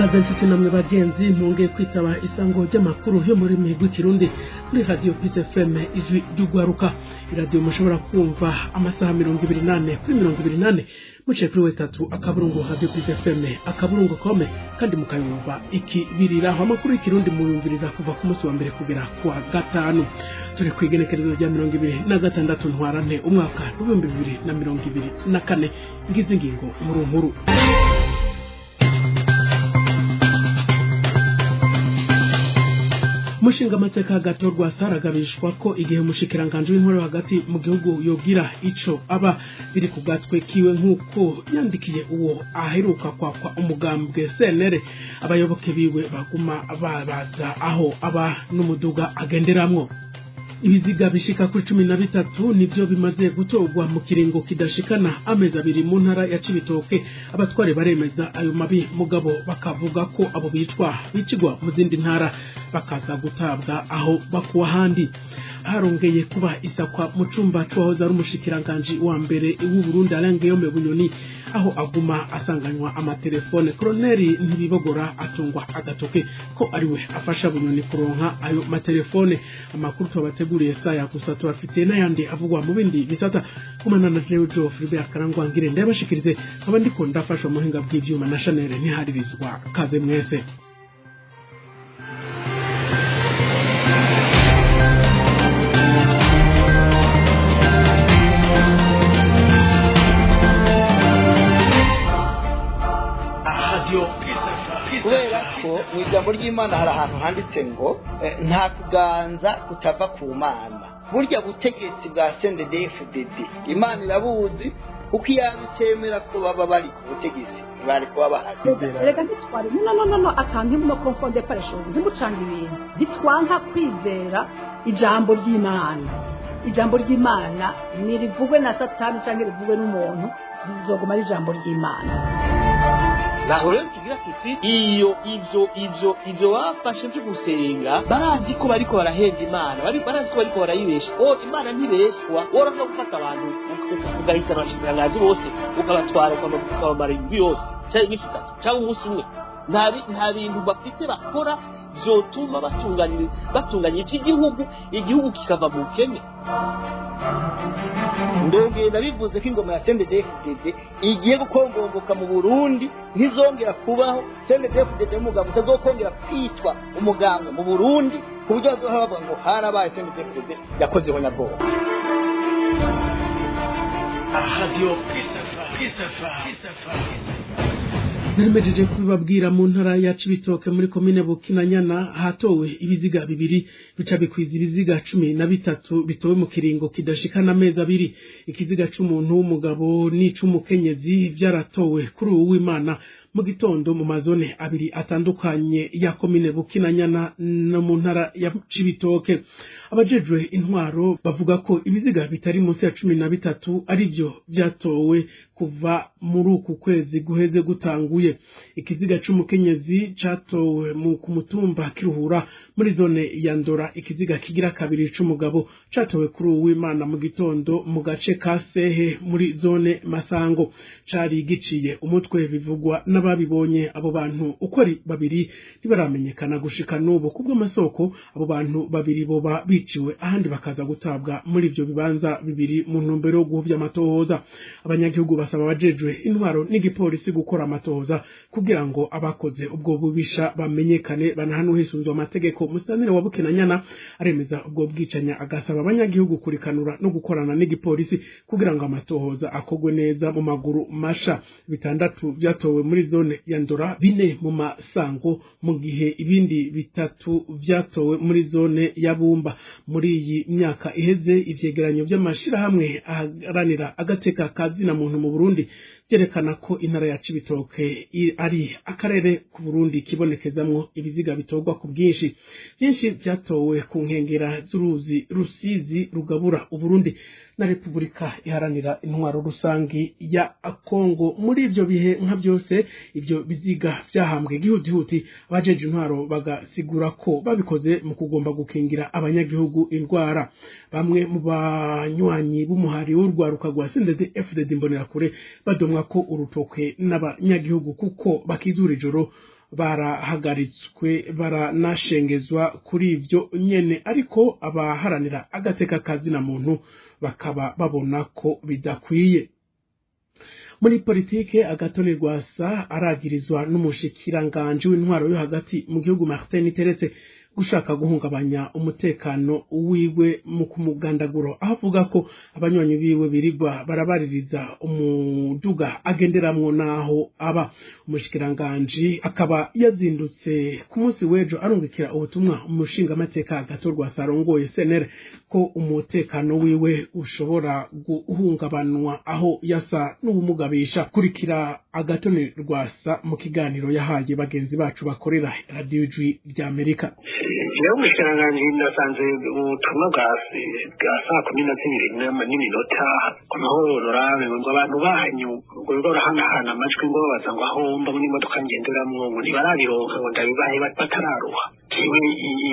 Ikaze nshuti namwe bagenzi, mwongeye kwitaba isango ry'amakuru yo muri rurimi rw'ikirundi kuri Radio Peace FM, Ijwi ry'Ugwaruka, iradiyo mushobora kumva amasaha 24 kuri 24 muciye kuri w3.radiopeacefm.com, kandi mukayumva ikibiriraho. Amakuru y'ikirundi muyumviriza kuva ku munsi wa mbere kugera ku wa gatanu. Turi ku igenekerezo rya 26 Ntwarante, umwaka w'2024. Ngizi ingingo nkuru nkuru. Umushinga amateka agatorwa saragabishwa ko igihe umushikiranganji w'intwaro hagati mu gihugu yogira ico aba biri ku gatwe kiwe, nk'uko yandikiye uwo aheruka kwakwa umugambwe CNL, abayoboke biwe baguma babaza aho aba n'umuduga agenderamwo. Ibiziga bishika kuri 13 nivyo bimaze gutorwa mu kiringo kidashikana amezi 2 mu ntara ya Cibitoke. Abatware baremeza ayo mabi, mugabo bakavuga ko abo bicwa bicigwa mu zindi ntara bakaza gutabwa aho bakuwa handi. Harongeye kuba isakwa mu cumba c'uwahoze ari umushikiranganji wa mbere w'u Burundi, Alain Guillaume Bunyoni, aho aguma asanganywa amatelefone. Koloneli Ntibibogora atungwa agatoke ko ariwe afasha Bunyoni kuronka ayo matelefone. Amakuru tubateguriye saya gusa, tubafitiye n'ayandi avugwa mu bindi bisata. Kumana na jewe Jo Philibert Karangwa ngire ndabashikirize, nkaba ndiko ndafashwa muhinga bw'ivyuma na Chanel Ntiharirizwa. Kaze mwese. Kubera ko mu ijambo ry'Imana hari ahantu handitse ngo nta kuganza kutava ku Mana. Burya butegetsi bwa CNDD-FDD Imana irabuzi, kuko iyo itemera ko baba bari ku butegetsi bari kuba bahari. Reka ntitware, no, no, no, no, akantu ntimuno confondre pas les choses, ntimucange ibintu. Ntitwanka kwizera ijambo ry'Imana. Ijambo ry'Imana ntirivugwe na Satani cyangwa rivugwe n'umuntu, rizoguma ari ijambo ry'Imana. Naho rero tugira tuti iyo ivyo bafashe vyo gusenga, barazi ko bariko barahenda Imana, barazi ko bariko barayibesha. O Imana ntibeshwa. Worashobora gufata abantu ugahitana abashikiranganji bose, ukabatwara, ukabamara indwi yose canke iminsi 3 canke umunsi umwe. Nta bintu bafise bakora vyotuma batunganya ivy'igihugu, igihugu kikava mu bukene. Ndongeye ndabivuze ko ingoma ya CNDD-FDD igiye gukongomboka mu Burundi, ntizongera kubaho. CNDD-FDD y'umugabo utazokongera kwitwa umugambwe mu Burundi, ku buryo bazohora bavuga ngo harabaye CNDD-FDD yakozeho nyabwoba. Radio Peace. Narimejeje kubibabwira, mu ntara ya Cibitoke muri komine Bukinanyana hatowe ibiziga bibiri, bica bikwiza ibiziga 13 bitowe mu kiringo kidashikana amezi 2. Ikiziga c'umuntu w'umugabo n'ic'umukenyezi vyaratowe kuri uwu w'Imana mu gitondo mu mazone abiri atandukanye ya komine Bukinanyana no mu ntara ya Cibitoke. Abajejwe intwaro bavuga ko ibiziga bitari munsi ya 13 arivyo vyatowe kuva muri uku kwezi guheze gutanguye. Ikiziga c'umukenyezi catowe mu ku mutumba Kiruhura muri zone ya Ndora. Ikiziga kigira kabiri c'umugabo catowe kuri uwu w'Imana mu gitondo mu gace ka Sehe muri zone Masango, cari giciye umutwe, bivugwa n'ababibonye. Abo bantu uko ari babiri ntibaramenyekana gushika n'ubu. Kubw'amasoko, abo bantu babiri boba biciwe ahandi bakaza gutabwa muri ivyo bibanza bibiri mu ntumbero yo guhuvya amatohoza. Abanyagihugu basaba abajejwe intwaro n'igipolisi gukora amatohoza kugira ngo abakoze ubwo bubisha bamenyekane, banahanwe hisunzwe amategeko. Musitanteri wa Bukinanyana aremeza ubwo bwicanya, agasaba abanyagihugu kurikanura no gukorana n'igipolisi kugira ngo amatohoza akogwe neza mu maguru masha. Bitandatu vyatowe muri zone ya Ndora, bine mu Masango, mu gihe ibindi bitatu vyatowe muri zone ya Bumba. Muri iyi myaka iheze, ivyegeranyo vy'amashirahamwe aharanira agateka ka zina muntu mu Burundi vyerekana ko intara ya Cibitoke ari akarere ku Burundi kibonekezamwo ibiziga bitorwa ku bwinshi. Byinshi vyatowe ku nkengera z'uruzi Rusizi rugabura Uburundi na Repubulika Iharanira Intwaro Rusangi ya Kongo. Muri ivyo bihe nka byose, ivyo biziga vyahambwe gihutihuti, abajeje intwaro bagasigura ko babikoze mu kugomba gukingira abanyagihugu indwara. Bamwe mu banywanyi b'umuhari w'urwaruka rwa CNDD FDD Imbonerakure badomwa ko urutoke n'abanyagihugu kuko bakizura ijoro. Barahagaritswe, baranashengezwa kuri ivyo nyene, ariko abaharanira agateka kazina muntu bakaba babona ko bidakwiye. Muri politike, Agatoni Rwasa aragirizwa n'umushikiranganje w'intwaro yo hagati mu gihugu Martin Teretse gushaka guhungabanya umutekano wiwe mu kumugandaguro, aho avuga ko abanywanyi biwe birigwa barabaririza umuduga agenderamwo naho aba. Umushikiranganji akaba yazindutse ku munsi w'ejo arungikira ubutumwa umushingamateka Agathon Rwasa arongoye CNL ko umutekano wiwe ushobora guhungabanwa, aho yasa n'uwumugabisha. Kurikira Agathon Rwasa mu kiganiro yahaye bagenzi bacu bakorera Radiyo Ijwi ry'Amerika. Jewe umushikiranganji nasanze ubutumwa bwa 12:00 ku mahoro honorable, ngo abantu banyu ngo biba barahanahana amajwi, ngo babaza ngo aho mba n'imodoka ngenderamwo, ngo ntibarabironka, ngo ndabibahe batararuha. Jewe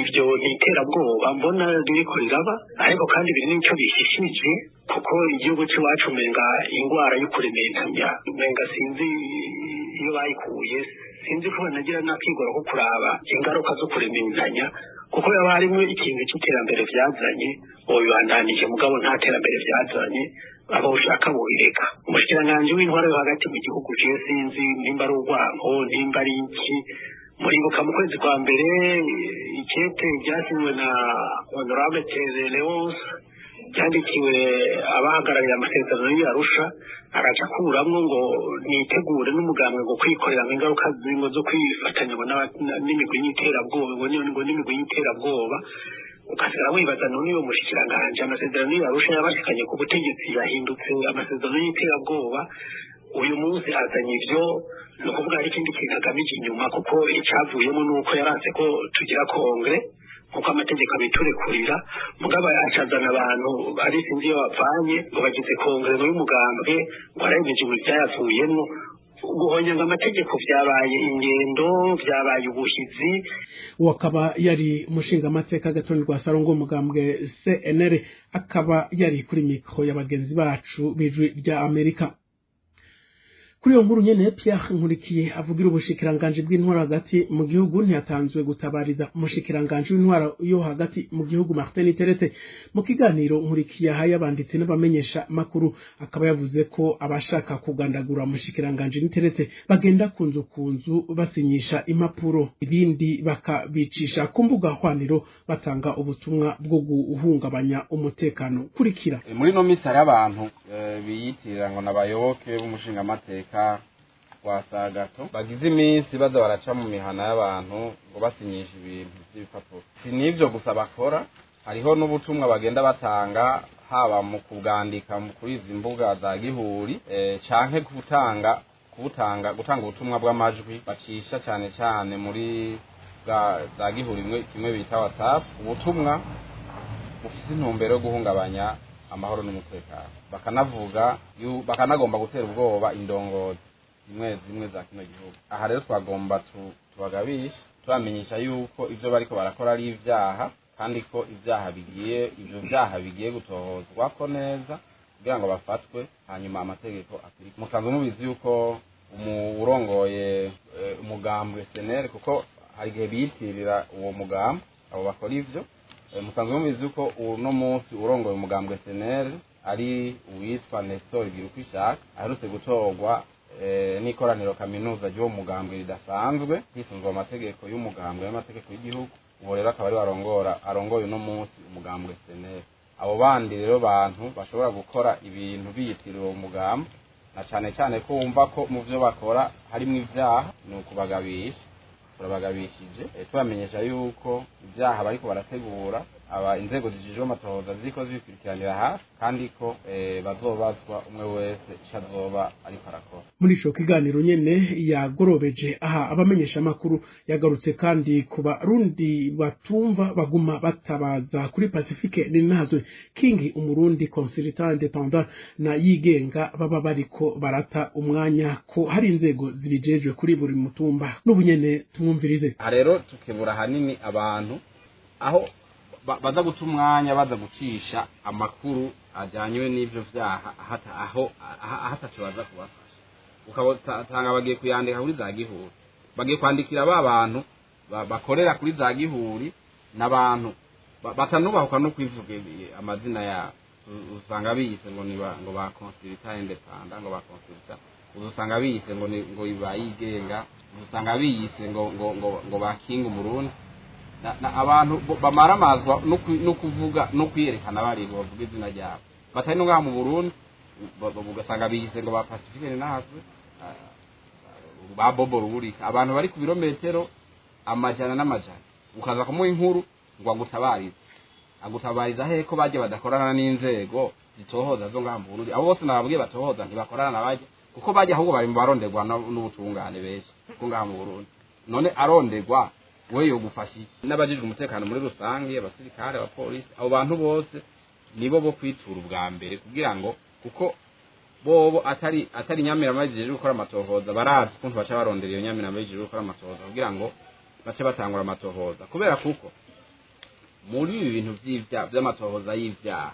ivyo ni iterabwoba mbona ririko riraba, ariko kandi biri n'ico bishishije, kuko igihugu c'iwacu umenga ingwara yo kurementanya, umenga sinzi iyo bayikuye, sinzi ko banagira n'akigoro ko kuraba ingaruka zo kurementanya, kuko yaba harimo ikintu cy'iterambere vyazanye bobibandanije, mugabo nta terambere vyazanye, abo ushaka bobireka. Umushikiranganji w'intwaro yo hagati mu gihugu, jewe sinzi nimba ari urwanko, nimba ari iki. Muribuka mu kwezi kwa mbere ikete ryasinywe na honorable Tere Leonce ryandikiwe abahagarariye amasezerano y'Arusha, agaca akuramwo ngo nitegure n'umugambwe ngo kwikorera ngo ingaruka ngo zo kwifatanya ngo n'imigwi y'iterabwoba, ngo n'imigwi y'iterabwoba. Ugasigara wibaza, none uyo mushikiranganji amasezerano y'Arusha yabashikanye ku butegetsi yahindutse amasezerano y'iterabwoba, uyu munsi azanye ivyo, ni ukuvuga hari ikindi kintu agamije inyuma, kuko icavuyemo ni uko yaranse ko tugira congrès nkuko amategeko abiturekurira, mugabo acazana abantu ari sinzi iyo bavanye ngo bagize congrès y'umugambwe, ngo aremeje ngo ivyayavuyemwo. Guhonyanga amategeko vyabaye ingendo, vyabaye ubuhizi. Uwo akaba yari umushingamateka Agathon Rwasa arongoye umugambwe CNL, akaba yari kuri mikro ya bagenzi bacu b'Ijwi rya Amerika. Kuri iyo nkuru nyene, Pierre Nkurikiye avugira ubushikiranganji bw'intwaro hagati mu gihugu ntiyatanzwe gutabariza umushikiranganji w'intwaro yo hagati mu gihugu Martin Teretse. Mu kiganiro Nkurikiye yahaye abanditsi n'abamenyesha makuru, akaba yavuze ko abashaka kugandagura umushikiranganji Niteretse bagenda ku nzu ku nzu basinyisha impapuro, ibindi bakabicisha ku mbuga hwaniro batanga ubutumwa bwo guhungabanya umutekano. Kurikira. Muri no misi hari abantu biyitirira ngo nabayoboke b'umushingamateka wa Gato, bagize iminsi baza baraca mu mihana y'abantu ngo basinyisha ibintu by'ibipapuro. Si n'ivyo gusa bakora, hariho n'ubutumwa bagenda batanga, haba mu kubwandika kuri izi mbuga za gihuri, canke gutanga ubutumwa bw'amajwi bacisha cane cane muri za gihuri kimwe bita WhatsApp, ubutumwa bufise intumbero yo guhungabanya amahoro n'umutekano, bakanavuga bakanagomba gutera ubwoba indongozi zimwe zimwe za kino gihugu. Aha rero twagomba tubagabisha, tubamenyesha yuko ivyo bariko barakora ari ivyaha, kandi ko ivyo vyaha bigiye gutohozwako neza kugira ngo bafatwe, hanyuma amategeko akurikizwe. Musanzwe mubizi yuko urongoye umugambwe CNL, kuko hari igihe biyitirira uwo mugambwe abo bakora ivyo, musanzwe mubizi yuko uno munsi urongoye umugambwe CNL ari uwitwa Nestor Girukwishaka, aherutse gutorwa n'ikoraniro kaminuza ry'uwo mugambwe ridasanzwe hisunzwe amategeko y'umugambwe n'amategeko y'igihugu. Uwo rero akaba ari arongoye uno munsi umugambwe CNL. Abo bandi rero bantu bashobora gukora ibintu biyitirira uwo mugambwe, na cane cane ko wumva ko mu vyo bakora harimwo ivyaha, ni ukubagabisha. Turabagabishije, tubamenyesha yuko ivyaha bariko barategura aba inzego zijejwe amatohoza ziriko zibikurikiranira hafi, kandi ko bazobazwa umwe wese ico azoba ariko arakora. Muri ico kiganiro nyene yagorobeje aha abamenyesha makuru, yagarutse kandi ku Barundi batumva baguma batabaza kuri Pacifique Ninahazwe King, umurundi consultant indépendant na yigenga, baba bariko barata umwanya, ko hari inzego zibijejwe kuri buri mutumba. N'ubu nyene tumwumvirize. Aha rero tukebura ahanini abantu aho baza guta umwanya, baza gucisha amakuru ajyanywe n'ivyo vyaha aho ahataco baza kubafasha, ukabotanga bagiye kuyandika kuri za gihura. Bagiye kwandikira ba bantu bakorera kuri za gihuri n'abantu batanubahuka no kwivuga amazina yabo. Usanga biyise ngo ni ngo ba consultant independent, ngo ba consultant, usanga biyise ngo ni ngo bayigenga, usanga biyise ngo ba king Umurundi. Abantu bamaramazwa no kuvuga no kwiyerekana bari bavuga izina ryabo batari no ngaha mu Burundi, ugasanga biyise ngo ba Pacifique nahazwe ba Bobo Rurika, abantu bari ku birometero amajana n'amajana, ukaza kumuha inkuru ngo agutabarize. Agutabariza he ko bajya badakorana n'inzego zitohoza zo ngaha mu Burundi? Abo bose nababwiye batohoza ntibakorana na bajya, kuko bajya ahubwo bari mu baronderwa n'ubutungane benshi ko ngaha mu Burundi. None arondegwa we yogufasha iki? N'abajejwe umutekano muri rusange, abasirikare, abapolisi, abo bantu bose nibo bo kwitura ubwa mbere, kugira ngo kuko bobo atari nyamirama zijejwe gukora amatohoza, barazi ukuntu baca barondera iyo nyamirama zijejwe gukora amatohoza kugira ngo bace batangura amatohoza. Kubera kuko muri ibi bintu vy'ivyaha vy'amatohoza y'ivyaha,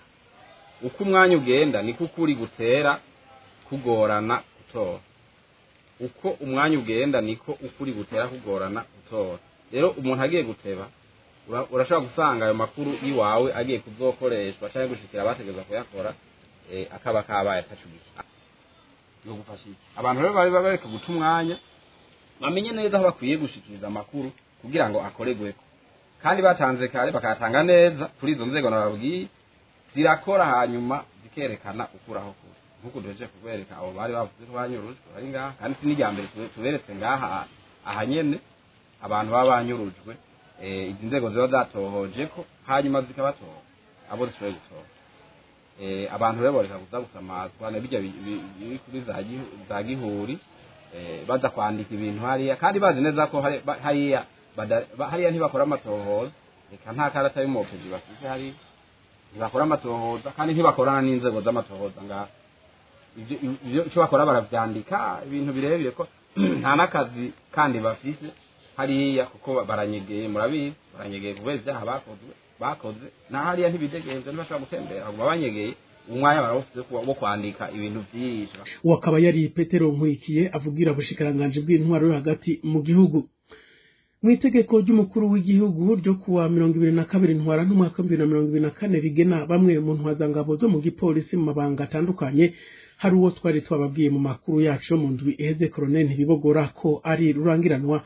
uko umwanya ugenda niko ukuri gutera kugorana gutora, uko umwanya ugenda niko ukuri gutera kugorana gutora. Rero umuntu agiye guteba, urashobora gusanga ayo makuru iwawe agiye kuzokoreshwa canke gushikira abategerezwa kuyakora, akaba kabaye atacugiye yo gufasha iki. Abantu rero bari bareka guta umwanya, bamenye neza aho bakwiye gushikiriza amakuru kugira ngo akoregweko, kandi batanze kare bakayatanga neza kuri izo nzego nababwiye zirakora, hanyuma zikerekana ukuraho kure nkuko duhejeje kubereka abo bari bavuze ko banyurujwe bari ngaha. Kandi si n'irya mbere tuberetse ngaha aha nyene abantu baba banyurujwe, izi nzego ziba zatohoje ko hanyuma zikabatora abo zishoboye gutora. Abantu rero boreka kuza gusamazwa na bijya biri kuri za gihuri, baza kwandika ibintu hariya kandi bazi neza ko hariya hariya ntibakora amatohoza, reka nta karata y'umupeji bafise hariya, ntibakora amatohoza kandi ntibakorana n'inzego z'amatohoza ngaha. Ivyo icyo bakora baravyandika ibintu birebire ko nta n'akazi kandi bafise hariya, kuko baranyegeye, murabizi, baranyegeye kubera ivyaha bakoze na hariya ntibidegenze, ntibashobora gutembera, baguma banyegeye umwanya barawufise wo kwandika ibintu vyinshi. Uwo akaba yari Petero Nkurikiye avugira ubushikiranganji bw'intwaro yo hagati mu gihugu. Mu itegeko ry'umukuru w'igihugu ryo kuwa 22 ntwarante umwaka wa 2024 rigena bamwe mu ntwazangabo zo mu gipolisi mu mabanga atandukanye, hari uwo twari twababwiye mu makuru yacu yo mu ndwi iheze, Colonel Ntibibogora, ko ari rurangiranwa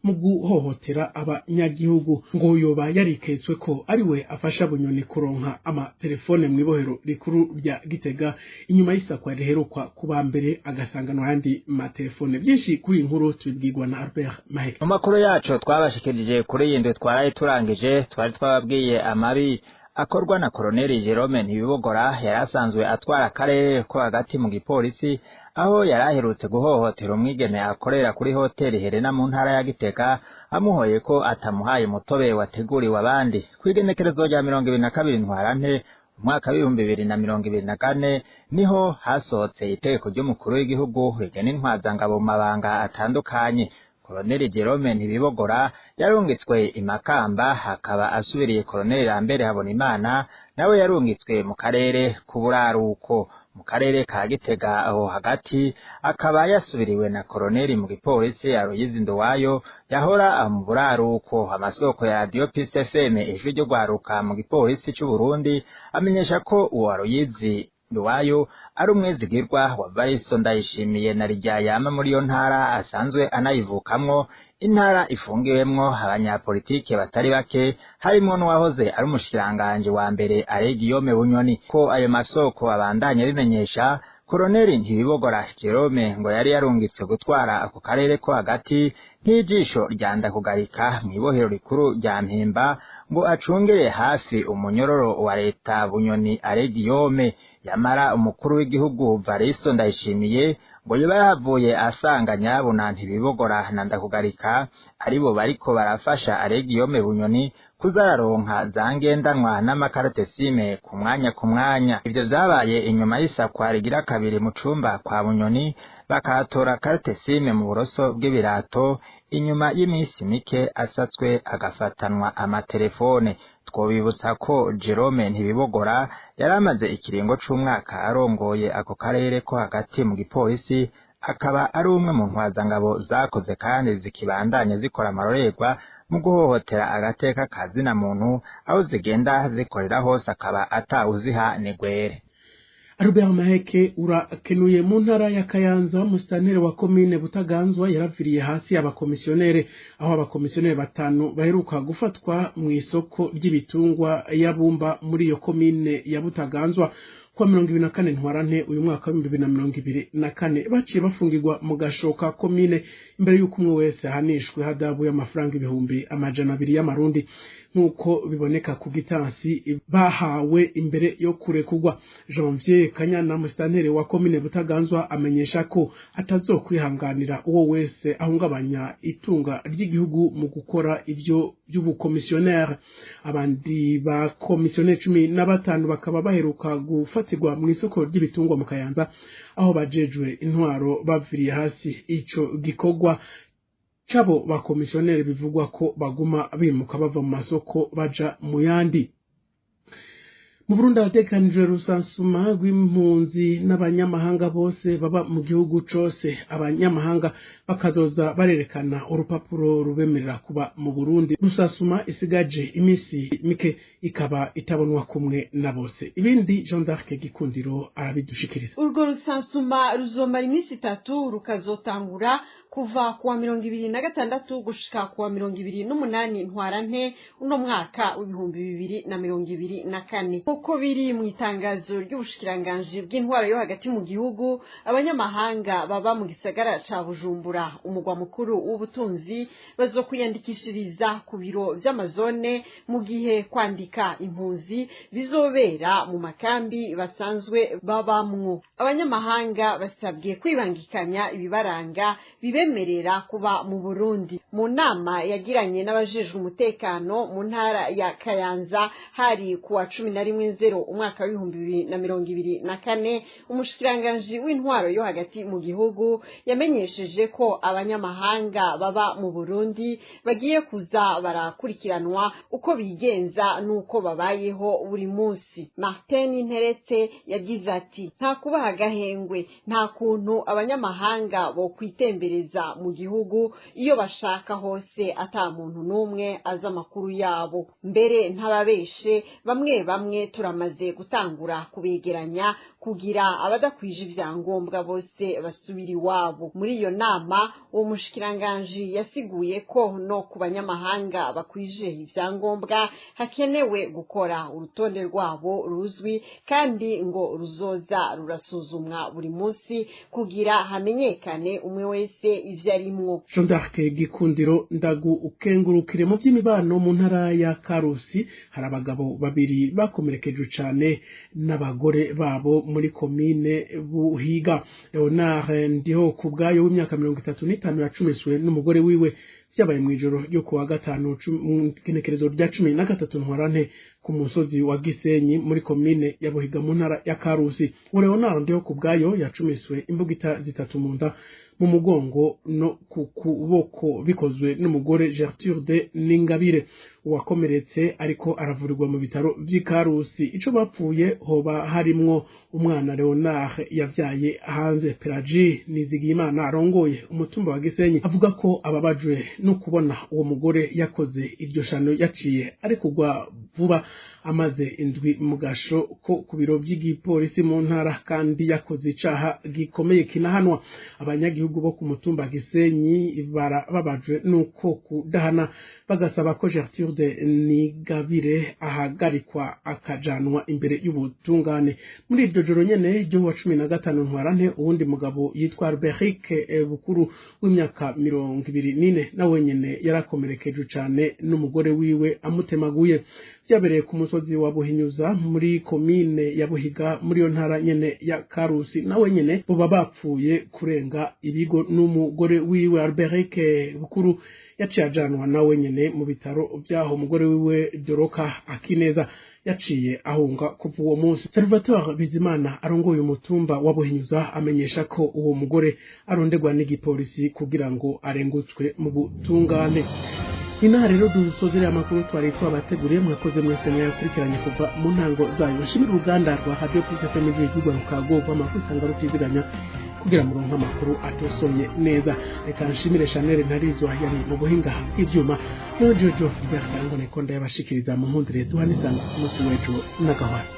mu guhohotera abanyagihugu, ngo yoba yariketswe ko ari we afasha Bunyoni kuronka amatelefone mw'ibohero rikuru rya Gitega inyuma y'isakwa riherukwa kuba mbere agasanganwa ayandi matelefone. Byinshi kuri iyi nkuru tubibwirwa na Albert Maheke. Mu makuru yacu twabashikirije kuri iyi ndwi twaraye turangije, twari twababwiye amabi akorwa na Colonel Jerome Ntibibogora yari asanzwe atwara akarere ko hagati mu gipolisi, aho yari aherutse guhohotera umwigeme akorera kuri hoteli Helena mu ntara ya Gitega, amuhoye ko atamuhaye umutobe wateguriwe abandi. Kw'igenekerezo rya 22 ntwarante umwaka wa 2024 niho hasohotse itegeko ry'umukuru w'igihugu rigena intwazangabo mu mabanga atandukanye. Colonel Jerome Ntibibogora yarungitswe i Makamba, hakaba asubiriye Colonel Lambert Habonimana, nawe yarungitswe mu karere k'uburaruko mu karere ka Gitega aho hagati, akaba yasubiriwe na Colonel mu gipolisi Aloyizi Nduwayo yahora mu buraruko. Amasoko ya Radio Peace FM ijwi ryo gwaruka mu gipolisi c'u Burundi amenyesha ko uwo Aloyizi Nduwayo ari umwizigirwa wa Varisto Ndayishimiye na Ryayama muri iyo ntara asanzwe anayivukamwo, intara ifungiwemwo abanyapolitike batari bake harimwo n'uwahoze ari umushikiranganje wa mbere Alain Bunyoni. Ko ayo masoko abandanya abimenyesha, Colonel Ntibibogora Jerome ngo yari yarungitswe gutwara ako karere ko hagati nk'ijisho rya Ndakugarika mw'ibohero rikuru rya Mpimba, ngo acungere hafi umunyororo wa leta Bunyoni Alain. Yamara umukuru w'igihugu Varisto Ndayishimiye ngo yoba yahavuye asanga nyabuna Ntibibogora na Ndakugarika aribo bariko barafasha Alain Bunyoni kuzararonka za ngendanwa n'amakarate sime ku mwanya ku mwanya. Ivyo vyabaye inyuma y'isakwa rigira kabiri mu cumba kwa Bunyoni, bakahatora karate sime mu buroso bw'ibirato, inyuma y'iminsi mike asatswe agafatanwa amatelefone. Twobibutsa ko Jerome Ntibibogora yari amaze ikiringo c'umwaka arongoye ako karere ko hagati mu gipolisi, akaba ari umwe mu ntwazangabo zakoze kandi zikibandanya zikora amarorerwa mu guhohotera agateka ka zina muntu aho zigenda zikorera hose akaba atawuziha nigwere. Albert Maheke urakenuye. Mu ntara ya Kayanza, musitanteri wa komine Butaganzwa yaraviriye hasi abakomisiyonere, aho abakomisiyonere batanu baheruka gufatwa mu isoko ry'ibitungwa yabumba muri iyo komine ya Butaganzwa kuwa 24 Ntwarante uyu mwaka wa 2024, baciye bafungirwa mu gashoka komine imbere y'uko umwe wese ahanishwe hadabu y'amafaranga 200,000 y'amarundi, nk'uko biboneka ku gitansi bahawe imbere yo kurekurwa. Janvier Kanyana, musitanteri wa komine Butaganzwa, amenyesha ko atazokwihanganira uwo wese ahungabanya itunga ry'igihugu mu gukora ivyo by'ubukomisiyoneri. Abandi bakomisiyoneri 15 bakaba baheruka gufatirwa mu isoko ry'ibitungwa mu Kayanza, aho bajejwe intwaro baviriye hasi ico gikorwa cabo bakomisiyoneri, bivugwa ko baguma bimuka bava mu masoko baja mu yandi. Mu Burundi hategekanijwe rusansuma rw'impunzi n'abanyamahanga bose baba mu gihugu cose, abanyamahanga bakazoza barerekana urupapuro rubemerera kuba mu Burundi. Rusasuma isigaje iminsi mike ikaba itabonwa kumwe na bose. Ibindi Jean d'Arc Gikundiro arabidushikiriza. Urwo rusansuma ruzomara iminsi 3, rukazotangura kuva kuwa 26 gushika kuwa 28 Ntwarante uno mwaka w'2024. Uko biri mu itangazo ry'ubushikiranganji bw'intwaro yo hagati mu gihugu, abanyamahanga baba mu gisagara ca Bujumbura, umugwa mukuru w'ubutunzi, bazokwiyandikishiriza ku biro vy'amazone, mu gihe kwandika impunzi bizobera mu makambi basanzwe babamwo. Abanyamahanga basabwe kwibangikanya ibibaranga bibemerera kuba mu Burundi. Mu nama yagiranye n'abajejwe umutekano mu ntara ya Kayanza hari kuwa 11 umwaka w'2024, umushikiranganji w'intwaro yo hagati mu gihugu yamenyesheje ko abanyamahanga baba mu Burundi bagiye kuza barakurikiranwa uko bigenza n'uko babayeho buri munsi. Martin Nteretse yagize ati: "Nta kubaha agahengwe, nta kuntu abanyamahanga bo kwitembereza mu gihugu iyo bashaka hose ata muntu n'umwe azi amakuru yabo. Mbere ntababeshe, bamwe bamwe turamaze gutangura kubegeranya kugira abadakwije ibyangombwa bose basubira iwabo." Muri iyo nama uwo mushikiranganji yasiguye ko no ku banyamahanga bakwije ibyangombwa hakenewe gukora urutonde rwabo ruzwi, kandi ngo ruzoza rurasuzumwa buri munsi kugira hamenyekane umwe wese ivyo arimwo. Jean d'Arc Gikundiro ndagu ukengurukire. Mu by'imibano, mu ntara ya Karusi hari abagabo babiri bakomerekejwe cane n'abagore babo muri komine Buhiga. Leonard Ndiho kubwayo w'imyaka 35 yacumiswe n'umugore wiwe, vyabaye mw'ijoro ryo kuwa gatanu igenekerezo rya 13 Ntwarante ku musozi wa Gisenyi muri komine ya Buhiga mu ntara ya Karusi. Uwo Leonard Ndiho kubwayo yacumiswe imbugita zitatu mu nda, mu mugongo no ku kuboko, bikozwe n'umugore Gertrude Ningabire. Uwakomeretse ariko aravurirwa mu bitaro vy'i Karusi. Ico bapfuye hoba harimwo umwana Leonard yavyaye hanze. Pelagie Nizigiyimana arongoye umutumba wa Gisenyi avuga ko ababajwe no kubona uwo mugore yakoze iryo shano yaciye ari kugwa vuba, amaze indwi mu gasho ko ku biro vy'igipolisi mu ntara, kandi yakoze icaha gikomeye kinahanwa. Abanyagihugu bo ku mutumba Gisenyi barababajwe nuko kudahana, bagasaba ko Gertrude Nigabire ahagarikwa akajanwa imbere y'ubutungane. Muri iryo joro nyene ryo wa 15 Ntwarante, uwundi mugabo yitwa Alberic Bukuru w'imyaka 24 nawe nyene yarakomerekejwe cane n'umugore wiwe amutemaguye. Vyabereye ku musozi wa Buhinyuza muri komine ya Buhiga muri iyo ntara nyene ya Karusi. Nawe nyene boba bapfuye kurenga ibigo n'umugore wiwe. Alberic Bukuru yaciye ajanwa nawe nyene mu bitaro vyaho, umugore wiwe Doroka Akineza yaciye ahunga kuva uwo munsi. Salvatore Bizimana arongoye umutumba wa Buhinyuza amenyesha ko uwo mugore aronderwa n'igipolisi kugira ngo arengutswe mu butungane. Inaha rero dusozereye amakuru twari twabateguriye. Mwakoze mwese mwayakurikiranye kuva mu ntango zayo. Nshimira uruganda rwa Radio Plus FM ijwi ry'urwaruka rw'amakuru isanga rutiziganya kugira muronke amakuru atosomye neza. Reka nshimire Chanel Ntarizwa yari mu buhinga bw'ivyuma, no Jojo Karangone ko ndayabashikiriza. Mu nkundire duhana isango ku munsi w'ejo n'agahwana.